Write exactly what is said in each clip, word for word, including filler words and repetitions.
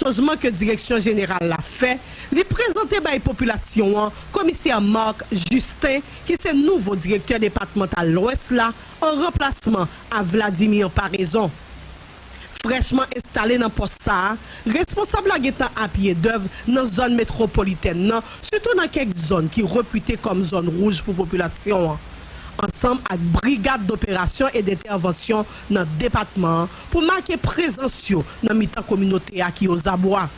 chanjman ke Direksyon Jeneral la fè, li prezante bay popilasyon an Komisè Marc Justin, ki se nouvo Direktè Depatmantal Lwès la, an ranplasman a Vladimir Paraison. Frèchman enstale nan pòs sa a, responsab la gentan apye dèv nan zòn metwopolitèn nan, sitou nan kèk zòn ki repite kòm zòn wouj pou popilasyon an, ansanm ak brigad doperasyon e dentèvansyon nan depatman an pou make prezans yo nan mitan kominote a ki ozabwa.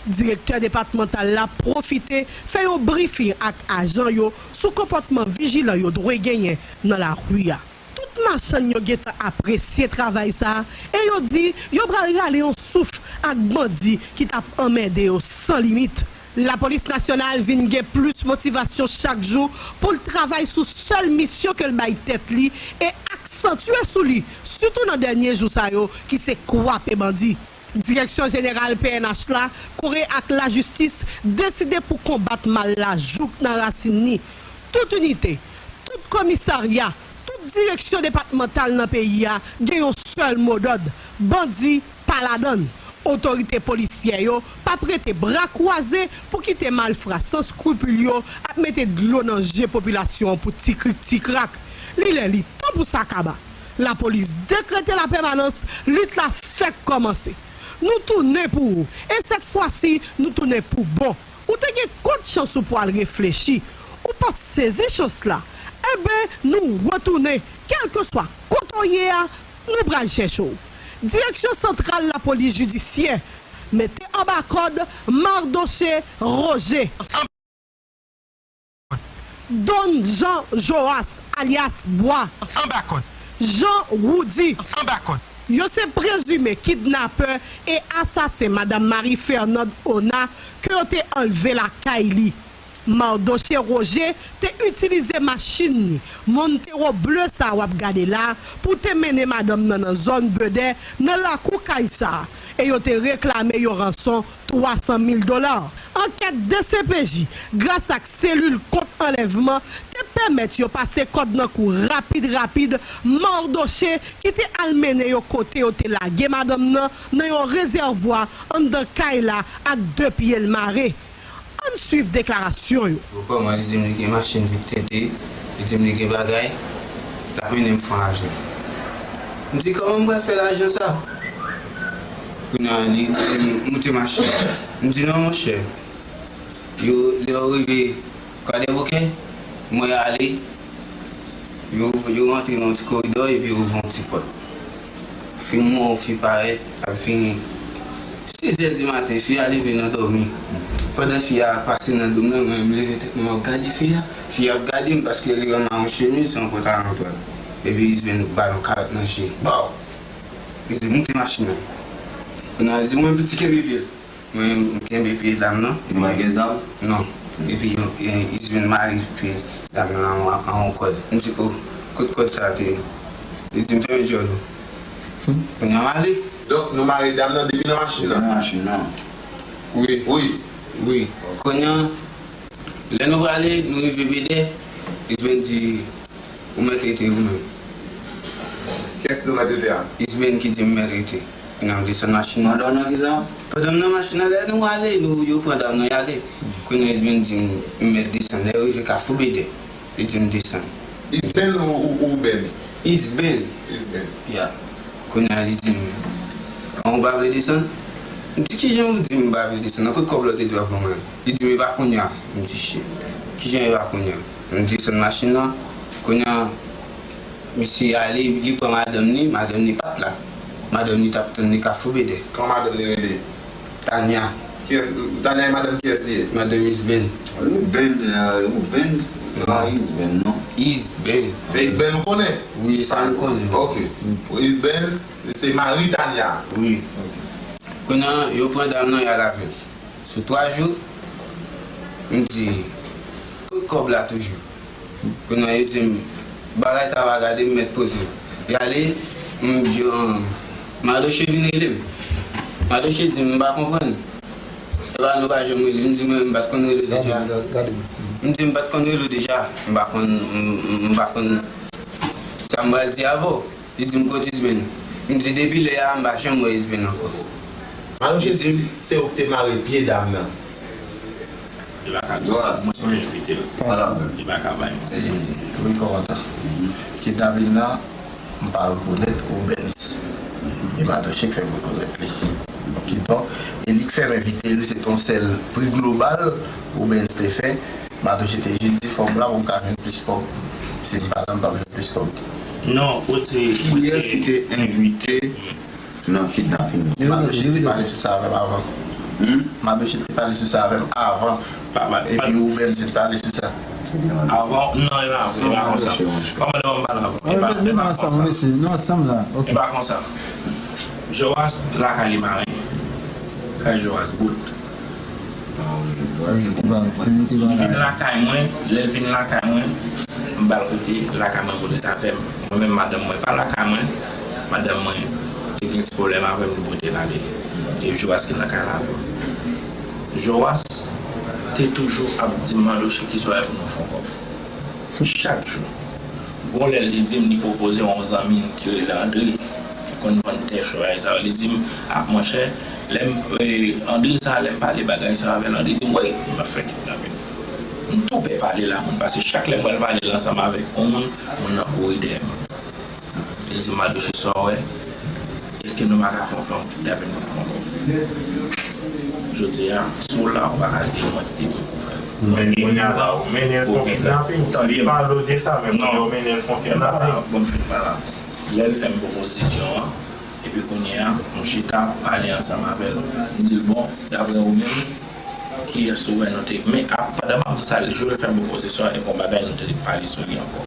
Direktè depatmantal la pwofite fè yon brifing ak ajan yo sou konpòtman vijilan yo dwe genyen nan lari a. Tout machann yo gentan apresye travay sa a e yo di yo pral rale yon souf ak bandi ki t ap anmède yo san limit. Lapolis Nasyonal vin gen plis motivasyon chak jou pou l travay sou sèl misyon ke l bay tèt li e aksantye sou li, sitou nan dènye jou sa yo, ki se kwape bandi. Direksyon Jeneral P N H la, kore ak lajistis, deside pou konbat mal la jouk nan rasin li. Tout inite, tout komisarya, tout direksyon depatmantal nan peyi a gen yon sèl modòd: bandi pa ladann. Otorite polisyè yo p ap rete bra kwaze pou kite malfra san skripil yo ap mete dlo nan je popilasyon an pou ti krik ti krak. Li lè li tan pou sa kaba. Lapolis dekrete lapèmanans, lit la fèk kòmanse. Nou tounen pou ou, e sèt fwa si, nou tounen pou bon. Ou te gen kot chans ou pwal reflechi. Ou pa t sezi chans la. Enben, nou retounen, kèlkeswa kote w ye a, nou pral chèche w. Direksyon Santral Lapolis Jidisyè, mete anba kòd Mardoche Roger. Don Jean Joas, alyas Bwa. Anba kòd. Jean Roudy. Anba kòd. Yo se prezime kidnapè e asasen madanm Marie Fernande Ona ke yo te anlve lakay li. Mardoche Roger te itilize machin li, Montero ble sa w ap gade la, pou te mennen madanm nan nan zòn Bedè, nan lakou kay sa a, e yo te reklame yon ranson twa san mil dola. Ankèt D C P J, gras ak selil kont anlèvman, te pèmèt yo pase kòd nan kou rapid rapid Mardoche, ki te al mennen yo kote yo te lage madanm nan, nan yon rezèvwa anndan kay la ak de pye l mare. Ann swiv deklarasyon yo. Kòman li di m li gen machin vit tente, li di m li gen bagay, l ap mennen m fè yon lajan. M di, kòman m pral fè lajan sa? Kounye a, li di m moute machin. M di, non, monchè. Yo, lè yo rive Kwadèboukè, mwen ale, yo, yo rantre nan yon ti koridò epi yo ouvri yon ti pòt. Fi m wè yon fi parèt, l ap vini. Sizè di maten, fi a leve nan dòmi. Pandan fi a pase nan do m nan, mwen menm leve tèt mwen, m ap gade fi a. Fi a ap gade m paske li wè m ak yon chemiz, yon pantalon dwèt. Epi Isben ba l yon kalòt nan je. Baw! Li di, moute machin nan. Kounye a, li di, mwen piti kenbe pye l. Mwen, m kenbe pye dam nan. Ou pa gen zam? Non. Epi, e, Isben mare pye dam nan an, an yon kòd. M di, o, kot kòd sa a te ye? Li di m fèmen djòl ou. Kounye a m ale. Donk, nou mare dam nan depi nan machin nan? Depi nan machin nan. Wi. Wi. Wi. Kounye a, lè nou prale, nou rive Bedè, Isben di, ou mèt rete ou menm. Kiyès nou mèt rete a? Isben ki di m mèt rete. Kounye a m desann machin nan. Pandan w nan kisa? Pandan m nan machin nan, lè nou ale, nou, yo pran dam nan, y ale. Kounye a Isben di m, m mèt desann. Lè yo rive Kafou Bedè, li di m desann. Isben ou, ou, ou Ben? Isben. Isben. Ya. Kounye a li di m, an ou pa vle desann? M di, kijan ou di m pa vle desann? Nan kot kòb la w te di w ap ban mwen? Li di m, e pa kounye a. M di, shit. Kijan e pa kounye a? M desann machin nan. Kounye a, misye ale, li pran madanm li, madanm li pa t la. Madanm li t ap tann li Kafou Bedè. Kòman madanm li rele? Tania. Kiyès, Tania e madanm kiyès li ye? Madanm Isben. Ruben, euh, Ruben, se pa Isben, non? Isben. Se Isben ou konnen? Wi, sa m konnen. Ok. Isben, se mari Tania. Wi. Ok. Kounye a, yo pran dam nan, y al avè l. Sou twa jou, m di, kot kòb la toujou? Kounye a, yo di m, bagay sa pa gade m, mèt poze m. Y ale, m di, an, Madoche vin rele m. Madoche di m, m pa konprann. Epa nou pa janm rele. M di, mwen, m pa t konn rele deja. Gade, gade, gade. M di, m pa t konn rele w deja. M pa konn, m, m, m pa konn sa m pral di avè w. Li di m, kot Isben? M di, depi lè a, m pa janm wè Isben ankò. Madoche di se ou ki te mare pye dam nan. Li pa ka di sa, mwen ki te envite l. Li pa ka bay manti. Wi, kòmandan. Kidnapin nan, m pa rekonèt Obens. E Madoche k fè m rekonèt li. Kidonk, e li k fè m envite l, se t yon sèl pri global Obens te fè. Madoche te jis di fò m la pou m ka jwenn plis kòb. Si m pa la, m p ap jwenn plis kòb. Non, ou te. Kiyès ki te envite nan kidnapin nan? Madoche te pale sou sa avè m avan. Madoche te pale sou sa avè m avan. Epi Obens te pale sou sa. Avan, non, e pa vre, e pa konsa. Kòmandan, ban m pale avan. E pa, e pa konsa. E pa konsa. Joas lakay li mare. Kay Joas bout. Li vin lakay mwen, lè l vin lakay mwen, m ba l kote lakay mwen pou l ret avè m. Mwen menm, madanm mwen pa lakay mwen, madanm mwen te gen ti pwoblèm avè m, li pote l ale. E Joas ki nan kay la avè m. Joas te toujou ap di m, Madoche, ki swa pou nou fè yon kòb. Chak jou. Gon lè l te di m li pwopoze yon zanmi l ki rele Andre, ki konn vann tè chwal sa yo. Li di m, a, monchè, lè m, e, Andre sa, lè m pale bagay sa avè l, Andre di m, wi, m ap fè kidnapin. M tou pè pale la, moun, paske chak lè m wè l pale l ansanm avèk yon moun, moun nan kouri dèyè m. Li di m, Madoche, sa w wè, èske nou pa ka fè yon, fè yon kidnapin pou nou fè yon kòb? Jodi a, si w la, ou pa ka di mwen ki te di w pou w fè l. Men kounye a la, ou mennen l fè yon kidnapin. Tande m. Pale w de sa, men kounye a ou mennen l fè yon kidnapin. Bon, m fin pale la. Lè l fè m pwopozisyon an, epi kounye a, m chita pale ansanm avè l. M di l, bon, daprè ou menm, kiyès ou wè nou te. Men, a, pandan m ap di sa, jou l fè m pwopozisyon an, e gon bagay nou te pale sou li ankò.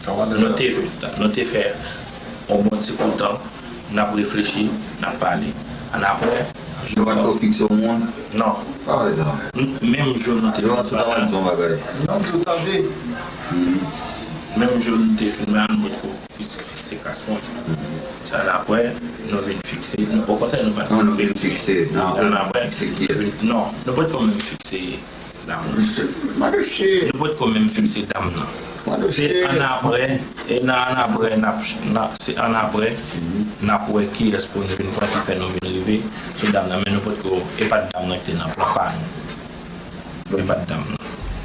Nou te, nou te fè yon bon ti kou tan, n ap reflechi, n ap pale. Annapre, yo pa t ko fikse yon moun? Non. Pa wè sa. Menm jou nou te fin pale. Yo pa t di yon bagay? Non, yo tande. Menm jou nou te fin pale, nou pa t ko fikse, fikse kas moun. Sa annapre, nou vin fikse, okontrè, nou pa t ko fikse. Annapre, non, nou pa t ko menm fikse. Dam nan. Nou potko menm fikse dam nan. Se annapre, e nan annapre, n ap, se annapre, n ap wè kiyès pou n vin pran ki fè nou vin rive sou dam nan, men nou potko, e pa t dam nan ki te nan plan pa nou. E pa t dam nan.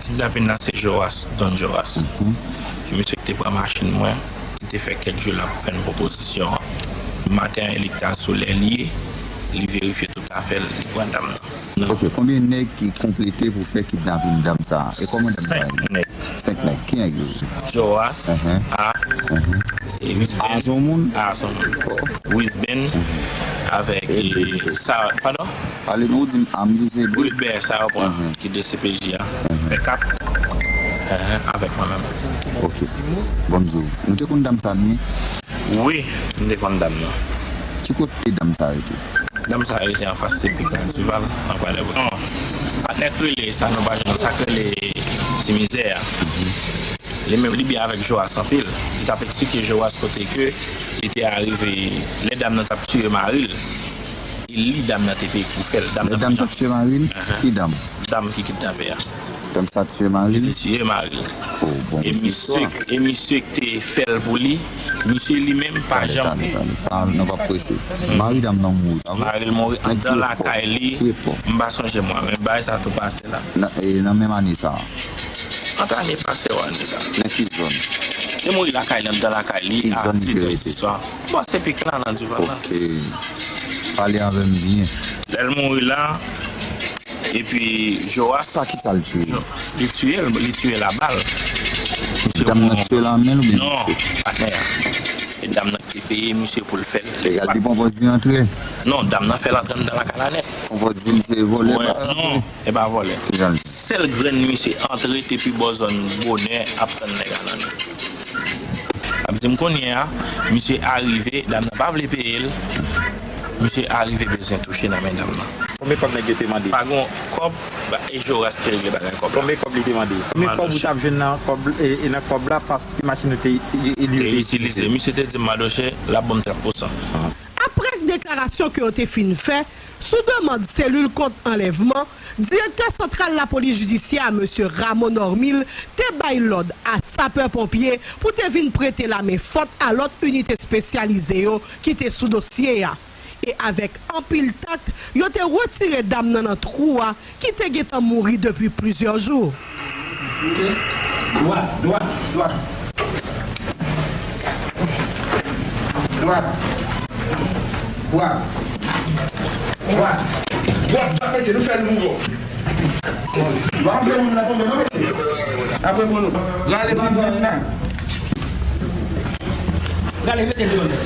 Kidnapin nan se Joas, Don Joas. E misye ki te pran machin mwen, ki te fè kèk jou l ap fè n pwopozisyon an. Maten an, e li ki t al sou lè li ye, li verifye tout afè l, li pran dam nan. Ok, konbyen nèg ki konplete pou fè kidnapin dam sa a? E kòman dam sa a ye? Senk nèg. Senk nèg. Ki nèg yo ye? Joas, A, e Wisben. A se yon moun? A se yon moun. Wisben, avèk, e, sa, padon? Pale nou, ou di m A, m di w se Wilbert, sa yo pran, ki D C P J a. Fè kat, avèk mwen menm. Ok. Bon, m di w, nou te konn dam sa byen? Wi, m te konn dam nan. Ki kote dam sa rete? Dam sa rete anfas Sepik la, Duval, nan Kwadèboukè. Non, patnè k rele sa, nou pa jwenn sa k rele Ti Mizè a. Li menm, li byen avèk Joas anpil. Li t ap eksplike Joas kote ke li te arive, lè dam nan t ap tiye mari l. E li dam nan te peye pou fè l. Lè dam t ap tiye mari l? Ki dam? Dam ki kidnape a. Dam sa tiye mari l? Li te tiye mari l. Oh, bon, e misye, e misye ki te fè l pou li, misye li menm pa janm. Tande, tande, tande. Pa, nou p ap prese. Mari dam nan mouri, pa vre? Mari l mouri anndan lakay li. M pa sonje mwa, men bagay sa tou pase la. Nan, e nan menm ane sa a? Ant ane pase yo, ane sa. Nan ki zòn? Li mouri lakay li, anndan lakay li, a sis è diswa. Bon, se pik la, nan Duval la. Ok. Pale avè m byen. Lè l mouri la, epi Joas. Pa kisa l tiye? Li tiye l, li tiye l a bal. Dam nan tiye l a men l oubyen misye? Non, patnè a. E dam nan ki te peye misye pou l fè l. Egal, li pran pòz li antre? Non, dam nan fè l antre anndan lakay la nèt. Pran pòz li se vòlè pa antre? Non, e pa vòlè. Sèl grenn misye antre te pi bò zòn bonè ap tann nèg a nan men. Ap di m kounye a, misye arive, dam nan pa vle peye l. Misye arive bezwen touche nan men dam nan. Konbyen kòb nèg yo te mande? Pa gon kòb, e Joas ki regle bagay kòb la. Konbyen kòb li te mande? Konbyen kòb ou t ap jwenn nan kòb, e, e nan kòb la paske machin ou te, te, e li te itilize? Misye te di m, Madoche, l ap ban m trant pou san. Apre deklarasyon ke yo te fin fè, sou demann selil kont anlèvman, direktè santral lapolis jidisyè a, mesye Rameau Normil, te bay lòd a sapè ponpye pou te vin prete lamen fòt a lòt inite espesyalize yo ki te sou dosye a. E avèk anpil tak, yo te retire dam nan nan twou a ki te gentan mouri depi plizyè jou. Dwat, dwat, dwat. Dwat. Dwat. Dwat. Dwat, dwat, mesye, nou fè l mouri. Yo ap fè moun nan tonbe, non, mesye. Apre pou nou. Rale pil moun nan. Rale, mete l deyò nèt.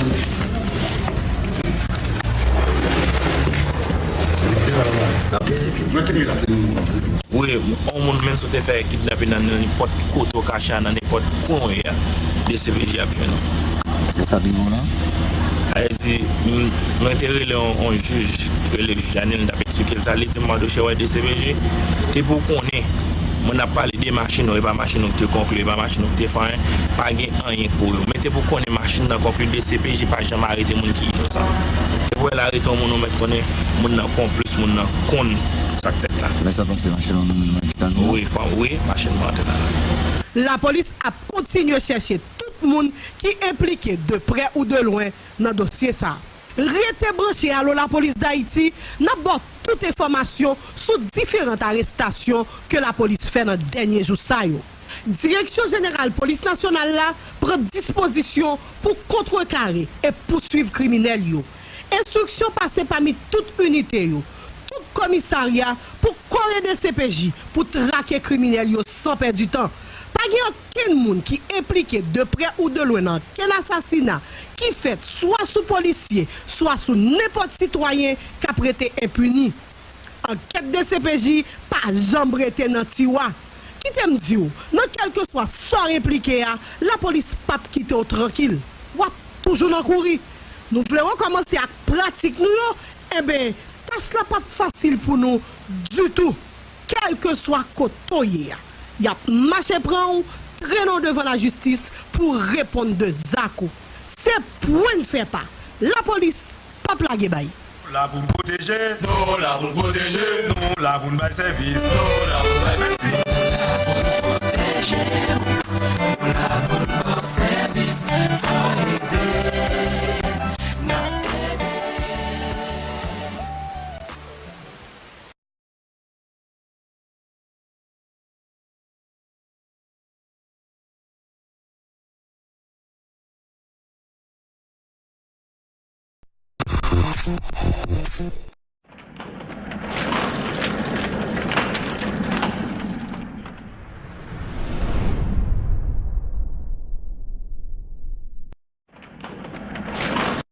Wi, yon moun menm si w te fè kidnape nan nenpòt kote w kache a, nan nenpòt kwen w ye a, D C P J ap jwenn ou. Se sa ki bon la? Sa vle di, m, mwen te rele yon, yon jij, rele jij Anil, m t ap eksplike l sa, li di m, Mardochée, wè D C P J, depi w konnen, moun ap pale de machin ou, e pa machin ou ki te konkli, e pa machin ou ki te fè anyen, pa gen anyen pou yo. Men depi w konnen machin nan konkli, D C P J pa janm arete moun ki inosan. Depi w wè l arete yon moun, ou mèt konnen moun nan konplis, moun nan konn sa k fèt la. Lè sa pase, machin ou nan men mwen ki ta nou? Wi, fanm, wi, machin mwen antre nan men. Lapolis ap kontinye chèche tout moun ki enplike de prè ou de lwen nan dosye sa a. Rete branche Allo Lapolis Dayiti, n ap ba w tout enfòmasyon sou diferan arestasyon ke lapolis fè nan dènye jou sa yo. Direksyon Jeneral Polis Nasyonal la pran dispozisyon pou kontrekare e pouswiv kriminèl yo. Enstriksyon pase pami tout inite yo, tout komisarya pou kore D C P J pou trake kriminèl yo san pèdi tan. Pa gen okenn moun ki enplike de prè ou de lwen nan okenn asasina ki fèt swa sou polisye, swa sou nenpòt sitwayen k ap rete enpini. Ankèt D C P J pa janm rete nan tiwa. Kite m di w, nan kèlkeswa sa w enplike a, lapolis p ap kite w trankil. W ap toujou nan kouri. Nou vle rekòmanse ak pratik nou yo, enben, tach la p ap fasil pou nou ditou. Kèlkeswa kote w ye a, y ap mache pran w, trennen w devan lajistis pou w reponn de zak ou. Se pwen n fè pa. Lapolis p ap lage bay. Nou la pou n pwoteje. Nou la pou n pwoteje. Nou la pou n bay sèvis. Nou la pou n bay sèvis. Nou la pou n pwoteje. Nou la pou n ba w sèvis. Fò ede. N ap ede.